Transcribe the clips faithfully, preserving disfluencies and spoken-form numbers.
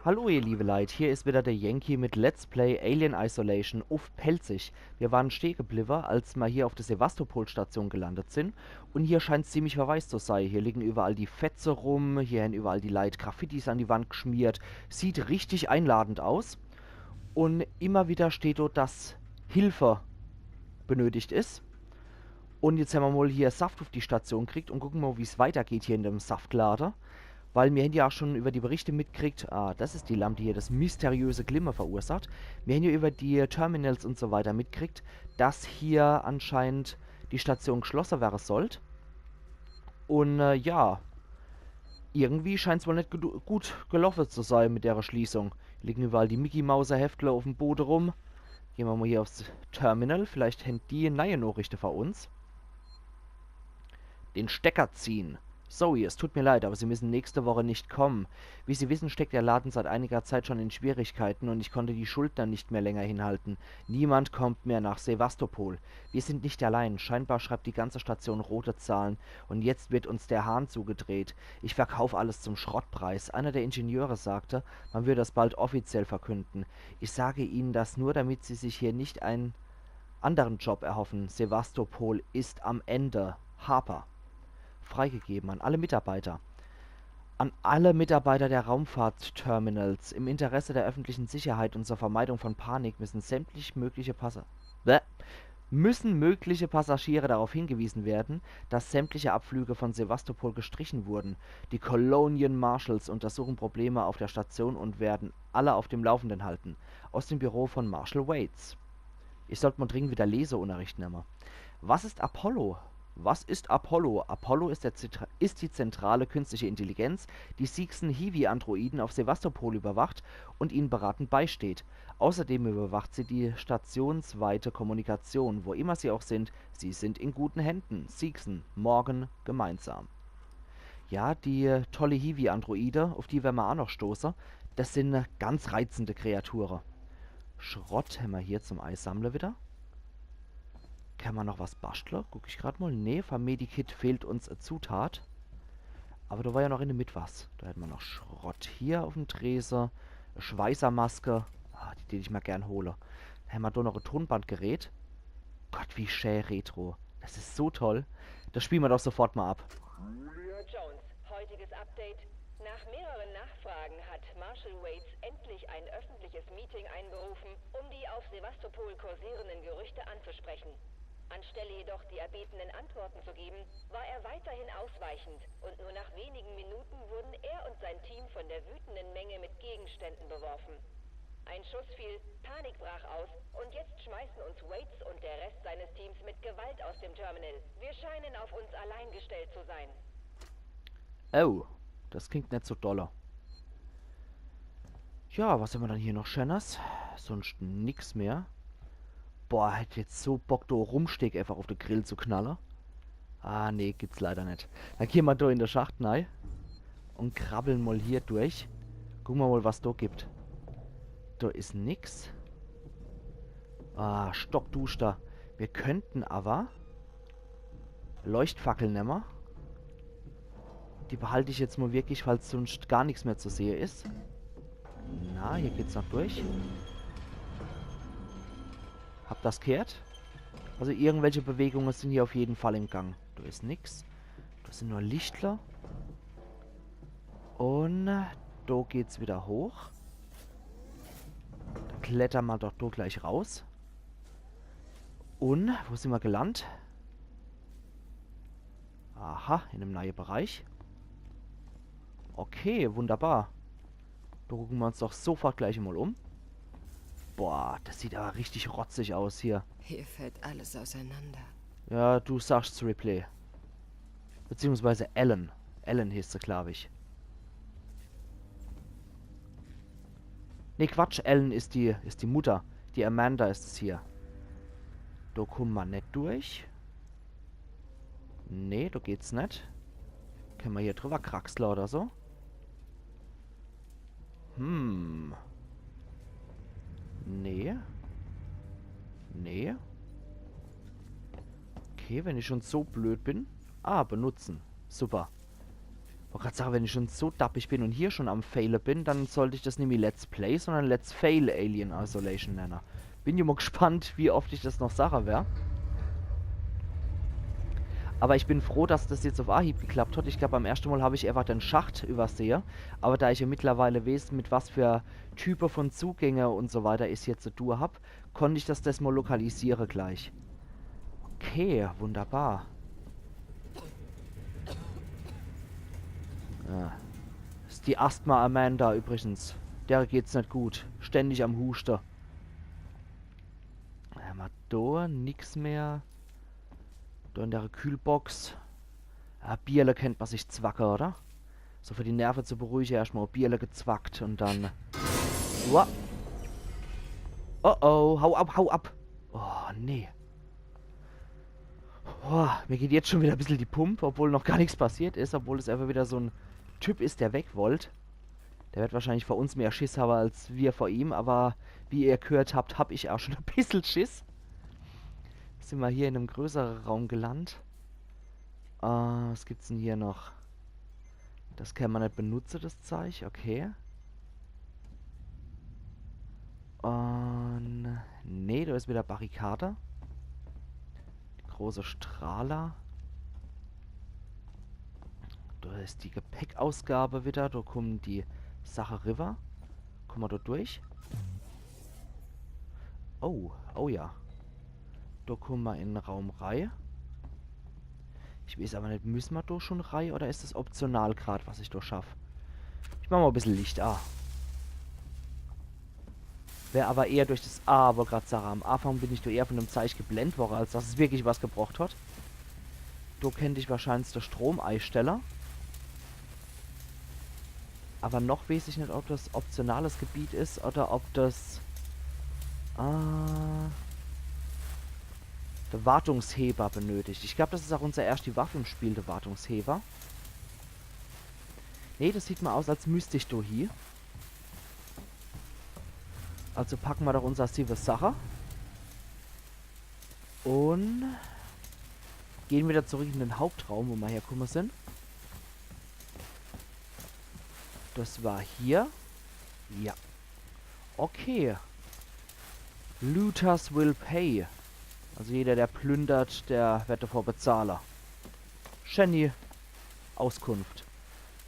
Hallo ihr liebe Leit, hier is wieder der Yankee mit Let's Play Alien Isolation uff Pälzisch. Mir waren steh gebliwwe, als ma hier uff de Sevastopol-Station gelandet sin. Un hier scheint's ziemlich verwaist zu sei. Hier liegen überall die Fetze rum, hier hen überall die Leit Graffitis an die Wand gschmiert. Sieht richtig einladend aus. Un immer wieder steht dort, dass Hilfe benötigt is. Un jetzt hämmer mol hier Saft uff die Station kriegt un gucken mol, wie's weitergeht hier in dem Saftlade. Weil mir hen ja auch schon über die Berichte mitkriegt, ah, das is die Lampe, die hier das mysteriöse Glimme verursacht. Mir hen ja über die Terminals un so weiter mitkriegt, dass hier anscheinend die Station geschlosse wäre sollt. Un äh, ja, irgendwie scheint's wohl net gedu- gut geloffe zu sei mit dere Schließung. Liegen überall die Mickey-Mauser-Heftle uffm Bode rum. Gehn mer mol hier uffs Terminal, vielleicht hen die neie Nachrichte für uns. Den Stecker ziehen. Zoe, es tut mir leid, aber Sie müssen nächste Woche nicht kommen. Wie Sie wissen, steckt der Laden seit einiger Zeit schon in Schwierigkeiten und ich konnte die Schuldner nicht mehr länger hinhalten. Niemand kommt mehr nach Sevastopol. Wir sind nicht allein. Scheinbar schreibt die ganze Station rote Zahlen und jetzt wird uns der Hahn zugedreht. Ich verkauf alles zum Schrottpreis. Einer der Ingenieure sagte, man würde es bald offiziell verkünden. Ich sage Ihnen das nur, damit Sie sich hier nicht einen anderen Job erhoffen. Sevastopol ist am Ende. Harper. Freigegeben an alle Mitarbeiter. An alle Mitarbeiter der Raumfahrtterminals. Im Interesse der öffentlichen Sicherheit und zur Vermeidung von Panik müssen sämtlich mögliche Passa- Bäh. Müssen mögliche Passagiere darauf hingewiesen werden, dass sämtliche Abflüge von Sevastopol gestrichen wurden. Die Colonian Marshals untersuchen Probleme auf der Station und werden alle auf dem Laufenden halten. Aus dem Büro von Marshal Waits. Ich sollt mol dringend wieder Leseunterricht nemme. Was ist Apollo? Was ist Apollo? Apollo ist, der Zentra- ist die zentrale künstliche Intelligenz, die Seegson-Hiwi-Androiden auf Sevastopol überwacht und ihnen beratend beisteht. Außerdem überwacht sie die stationsweite Kommunikation, wo immer sie auch sind. Sie sind in guten Händen. Seegson, morgen gemeinsam. Ja, die äh, tolle Hiwi-Androide, uff die wern mer aa noch stoße. Das sin äh, ganz reizende Kreature. Schrott hämmer hier zum Eisammle wieder. Kann mer noch was baschtle? Guck ich grad mol. Nee, vom Medikit fehlt uns e Zutat. Aber do war ja noch in de Mitt was. Do hätt mer noch Schrott hier uffm Trese. E Schweißermaske. Ah, die dät ich mer gern hole. Dann hämmer do noch e Tonbandgerät. Gott, wie schä retro. Das is so toll. Das spiele mer doch sofort mol ab. Jones, heutiges Update. Nach mehreren Nachfragen hat Marshal Waits endlich ein öffentliches Meeting einberufen, um die auf Sevastopol kursierenden Gerüchte anzusprechen. Anstelle jedoch die erbetenen Antworten zu geben, war er weiterhin ausweichend und nur nach wenigen Minuten wurden er und sein Team von der wütenden Menge mit Gegenständen beworfen. Ein Schuss fiel, Panik brach aus und jetzt schmeißen uns Waits und der Rest seines Teams mit Gewalt aus dem Terminal. Wir scheinen auf uns allein gestellt zu sein. Oh, das klingt net so dolle. Ja, was hämmer dann hier noch Scheenes? Sunscht nix mehr. Boah, hätt jetzt so Bock, do Rumsteak einfach uff de Grill zu knalle. Ah, nee, gibt's leider net. Dann gehn mer do in de Schacht nei. Un krabbeln mol hier durch. Gucke mer mol, was do gibt. Do is nix. Ah, stockduschter. Mir könnten aber Leuchtfackel nemme. Die behalt ich jetzt mol wirklich, falls sunscht gar nix mehr zu sehe is. Na, hier geht's noch durch. Habt das gehört? Also irgendwelche Bewegunge sin hier uff jeden Fall im Gang. Do is nix. Das sin nur Lichtler. Un do geht's wieder hoch. Dann klettere mer doch do gleich raus. Un wo sin mer gelandt? Aha, in dem neie Bereich. Okay, wunderbar. Do gucke mer uns doch sofort gleich mol um. Boah, das sieht aber richtig rotzig aus hier. Hier fällt alles auseinander. Ja, du sagst's, Ripley. Beziehungsweise Ellen. Ellen heeßt se, glaub ich. Nee, Quatsch, Ellen is die, is die Mutter. Die Amanda is es hier. Do kumme mer net durch. Nee, do geht's net. Kenne mer hier drüber kraxle oder so? Hm. Nee. Nee. Okay, wenn ich schon so blöd bin. Ah, benutzen. Super. Wollt grad sage, wenn ich schon so dappig bin und hier schon am Faile bin, dann sollt ich das nimmi Let's Play, sondern Let's Fail Alien Isolation nenne. Bin jo mol gespannt, wie oft ich das noch sage wer. Aber ich bin froh, dass das jetzt auf Ahieb geklappt hat. Ich glaub, beim erschte Mol hab ich einfach den Schacht übersehe. Aber da ich ja mittlerweile weeß, mit was für Type von Zugänge und so weiter ich jetzt zu tue hab, konnt ich das, das mol lokalisiere gleich. Okay, wunderbar. Ja. Is die Asthma Amanda übrigens. Der geht's net gut. Ständig am Huschte. Hämmer do nix mehr. Do in der Kühlbox. Ah, Bierle kennt mer sich zwacke, oder? So für die Nerve zu beruhige, erscht mol Bierle gezwackt und dann. Uah. Oh oh, hau ab, hau ab. Oh, nee. Boah, mir geht jetzt schon wieder e bissel die Pump, obwohl noch gar nix passiert is, obwohl es einfach wieder so en Typ is, der weg wollt. Der wird wahrscheinlich vor uns mehr Schiss habe als wir vor ihm, aber wie ihr gehört habt, hab ich auch schon e bissel Schiss. Sind mer hier in em größere Raum gelandt. Äh, was gibt's denn hier noch? Das kann mer net benutze, das Zeich. Okay. Und nee, do is wieder Barrikade. Die große Strahler. Do is die Gepäckausgabe wieder. Do kummen die Sache riwwer. Kumme mer do durch? Oh, oh ja. Do kumme mer in den Raum rei. Ich weeß aber net, müsse mer do schon rei oder is es optional grad, was ich do schaff? Ich mach mol e bissel Licht a. Wär aber eher durch das A, wollt grad sage, am Anfang bin ich do eher von dem Zeich geblendt worre, als dass es wirklich was gebrocht hat. Do kennt ich wahrscheinlich de Strom eistelle. Aber noch weeß ich net, ob das optionales Gebiet is oder ob das, äh, de Wartungsheber benötigt. Ich glaub, das is auch unser erschti Waff im Spiel, de Wartungsheber. Nee, das sieht mer aus, als müsst ich do hie. Also packe mer doch unser siwwe Sache. Und gehn wieder zurück in den Hauptraum, wo mer herkumme sin. Das war hier. Ja. Okay. Looters will pay. Also jeder, der plündert, der wird davor bezahle. Schäni Auskunft.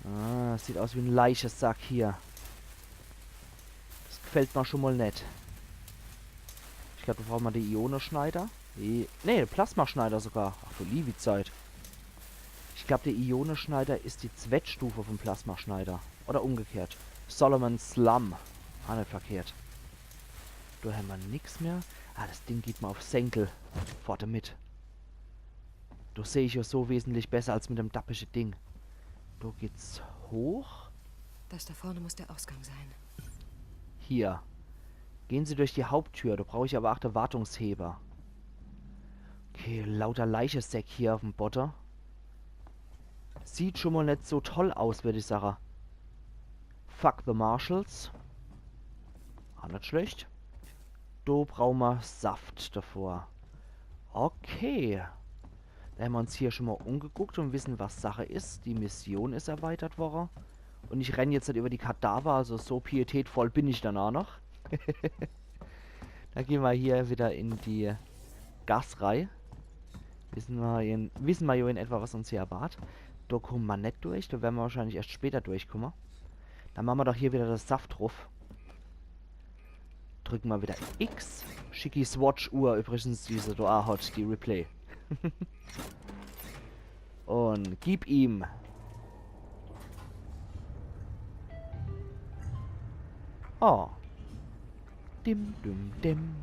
Ah, sieht aus wie en Leichesack hier. Das gefällt mer schon mol net. Ich glaub, do brauche mer de Ioneschneider. Die, nee, de Plasmaschneider sogar. Ach, für liewi Zeit. Ich glaub, de Ioneschneider is die Zwettstufe vom Plasmaschneider. Oder umgekehrt. Solomon's Slum. Ah, net verkehrt. Do hämmer nix mehr. Ah, das Ding geht mer auf Senkel. Fort damit. Do seh ich jo so wesentlich besser als mit dem dappische Ding. Do geht's hoch. Das da vorne muss der Ausgang sein. Hier. Gehn Sie durch die Haupttür. Do brauch ich aber ach de Wartungsheber. Okay, lauter Leichesäck hier auf'm Bodde. Sieht schon mol net so toll aus, würd ich sage. Fuck the Marshals. Ah, net schlecht. Do brauche mer Saft davor. Okay. Do hämmer uns hier schon mol umgeguckt und wissen, was Sache is. Die Mission is erweitert worre. Und ich renn jetzt net über die Kadaver, also so pietätvoll bin ich dann ach noch. Do gehn mer hier wieder in die Gass rei. Wissen mer in, wissen mer jo in etwa, was uns hier erwart. Do kumme mer net durch, do werre mer wahrscheinlich erscht später durchkumme. Dann mache mer doch hier wieder das Saft druff. Drücke mer wieder X. Schicki Swatch-Uhr übrigens, die se do ach hat, die Ripley. Und gib ihm. Oh. Dim, dum, dim.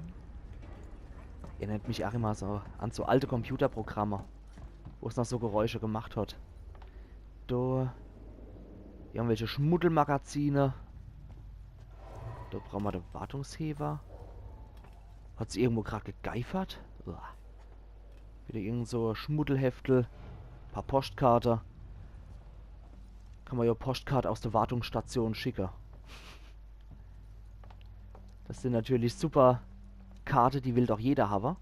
Erinnert mich ach immer so an so alte Computerprogramme, wo's noch so Geräusche gemacht hat. Do irgendwelche Schmuddelmagazine. Do brauche mer de Wartungsheber. Hat's irgendwo grad gegeifert? Uah. Wieder irgend so Schmuddelheftel. Paar Postkarte. Kann mer jo Postkarte aus de Wartungsstation schicke. Das sin natürlich super Karte, die will doch jeder hawwe.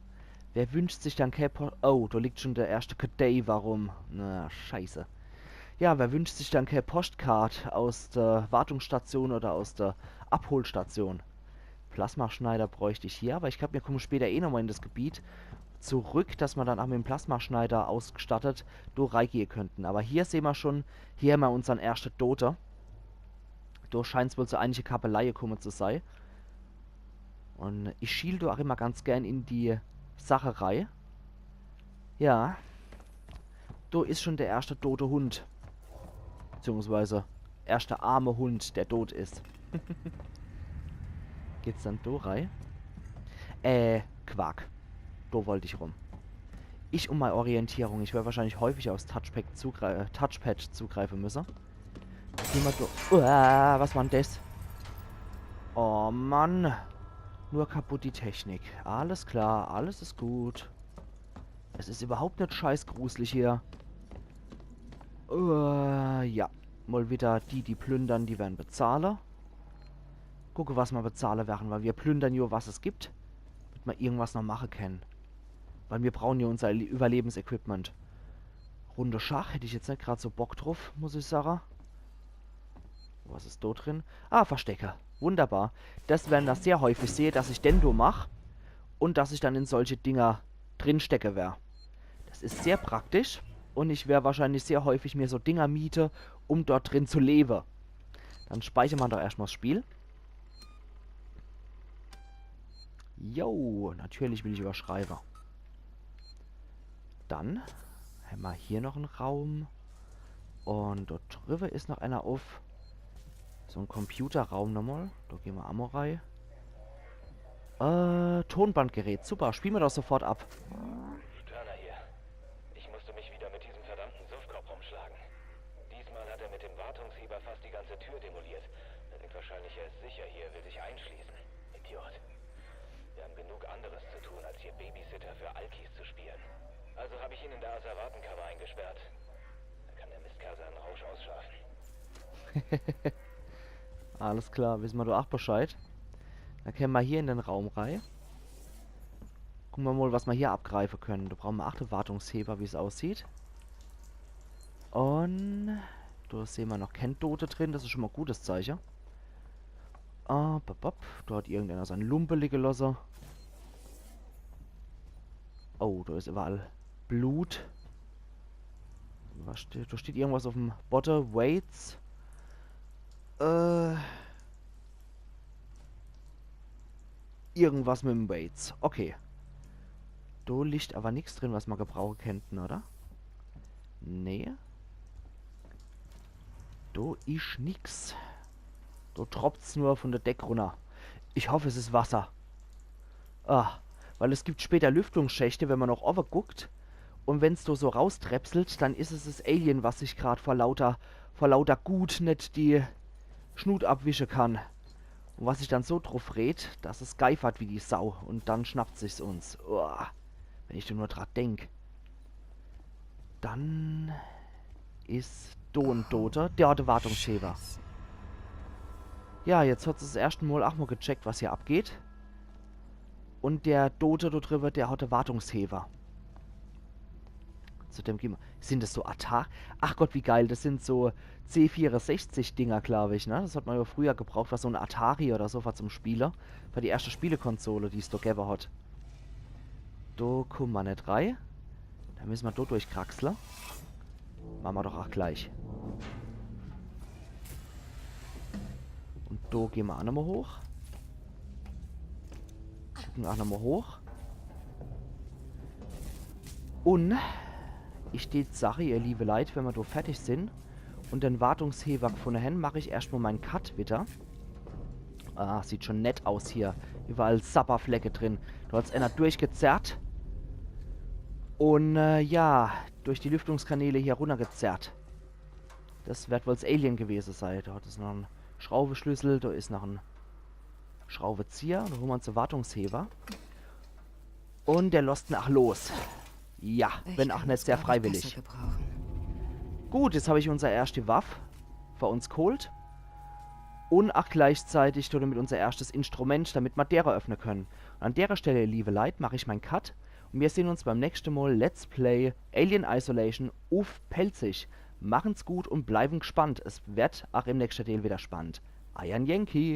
Wer wünscht sich dann kä Po-, oh, do liegt schon der erschte Cadaver rum. Na, scheiße. Ja, wer wünscht sich dann kee Postkart aus der Wartungsstation oder aus der Abholstation? Plasmaschneider bräucht ich hier, awwer ich glaab, mir kumme später eh nochmol in das Gebiet zurück, dass mer dann ach mit em Plasmaschneider ausgestattet do reigehe könnten. Awwer hier sehn mer schun, hier hämmer unsern erschte Dote. Do scheint's wohl zu einige Kappeleie kumme zu sei. Un ich schiel do ach immer ganz gern in die Sache rei. Ja. Do is schun der erschte dote Hund. Beziehungsweise erschte arme Hund, der dot is. Geht's dann do rei? Äh, Quark. Do wollt ich rum. Ich um mei Orientierung. Ich wer wahrscheinlich häufig aufs Touchpad, zugrei äh, Touchpad zugreife müsse. Geh mer do. Uah, was war dann das? Oh Mann. Nur kaputt die Technik. Alles klar, alles is gut. Es is überhaupt net scheißgruselig hier. Äh, ja. Mol wieder die, die plündern, die wern bezahle. Gucke, was mer bezahle wern, weil mir plündern jo, was es gibt. Damit mer irgendwas noch mache kennen. Weil mir brauchen jo unser Le- Überlebensequipment. Runde Schach hätt ich jetzt net grad so Bock druf, muss ich sage. Was is do drin? Ah, Verstecke. Wunderbar. Das wern mer sehr häufig sehe, dass ich den do mach un dass ich dann in solche Dinger drinstecke wer. Das is sehr praktisch un ich wer wahrscheinlich sehr häufig mir so Dinger miete, um dort drin zu lewe. Dann speicher mer doch erscht mol das Spiel. Jo, natürlich will ich überschreibe. Dann hämmer hier noch en Raum. Un dort driwwe is noch einer uff. So en Computerraum nochmol. Do gehn mer ach mol rei. Äh, Tonbandgerät. Super, spiel mer doch sofort ab. Turner hier. Ich musste mich wieder mit diesem verdammten Suffkopf rumschlagen. Diesmal hat er mit dem Wartungsheber fast die ganze Tür demoliert. Er denkt wahrscheinlich, er ist sicher hier, will sich einschließen. Idiot. Wir haben genug anderes zu tun, als hier Babysitter für Alkis zu spielen. Also habe ich ihn in der Asservatenkammer eingesperrt. Da kann der Mistkerl seinen Rausch ausschlafen. Alles klar, wisse mer do ach Bescheid. Dann kenne mer hier in den Raum rei. Gucke mer mol, was mer hier abgreife kennen. Do brauche mer ach de Wartungsheber, wie's aussieht. Un do sehn mer noch kee Dote drin, das is schun mol e gutes Zeiche. Ah, bop, bop. Do hat irgendeiner sein Lumpe liege losse. Oh, do is überall Blut. Was steht? Do steht irgendwas uff'm Botte. Weights. Äh. Irgendwas mit'm Weights. Okay. Do liegt awwer nix drin, was mer gebrauche kennten, oder? Nee. Do is nix. Do droppt's nur vun de Deck runner. Ich hoff, es is Wasser. Ah, weil es gibt später Lüftungsschächte, wenn mer noch owwe guckt. Un wenn's do so rausdrepselt, dann is es es Alien, was sich grad vor lauter, vor lauter Gut net die Schnut abwische kann. Un was sich dann so druff regt, dass es geifert wie die Sau. Un dann schnappt sich's uns. Uah, wenn ich do nur dra denk. Dann is do en Doter, der hat de Wartungsheber. Ja, jetzt hat's es erschte Mol ach mol gecheckt, was hier abgeht. Un der Dote do driwwe, der hat de Wartungsheber. Zu dem gehn mer. Sin das so Atari? Ach Gott, wie geil. Das sin so C vierundsechzig Dinger, glaab ich, ne? Das hat mer jo früher gebraucht, was so en Atari oder so was zum Spiele. War die erschte Spielekonsole, die's do gewwe hat. Do kumme mer net rei. Do misse mer do durchkraxle. Mache mer doch ach gleich. Un do gehn mer ach nochmol hoch. Gucke ach nochmol hoch. Un ich dät sache, ihr liebe Leit, wenn mer do fertig sin un den Wartungsheber gfunne hen, mach ich erscht mol mein Cut widder. Ah, sieht schun nett aus hier. Überall Sapperflecke drin. Do hat's einer durchgezerrt. Un, äh, ja, durch die Lüftungskanäle hier runnergezerrt. Das werd wohl 's Alien gewese sei. Do hat es noch en Schraubeschlüssel, do is noch en Schraubezieher. Do hole mer uns de Wartungsheber. Un der losst en ach los. Ja, wenn ach net sehr freiwillig. Gut, jetzt hab ich unser erschte Waff vor uns geholt. Un ach gleichzeitig domit unser erschtes Instrument, damit mer Dere öffne könne. Un an dere Stelle, ihr liebe Leit, mach ich mein Cut. Un mir sehn uns beim nächschte Mol Let's Play Alien Isolation uff Pälzisch. Machen's gut un bleiwen gspannt. Es werd ach im nächschte Deel widder spannend. Eier Yankee.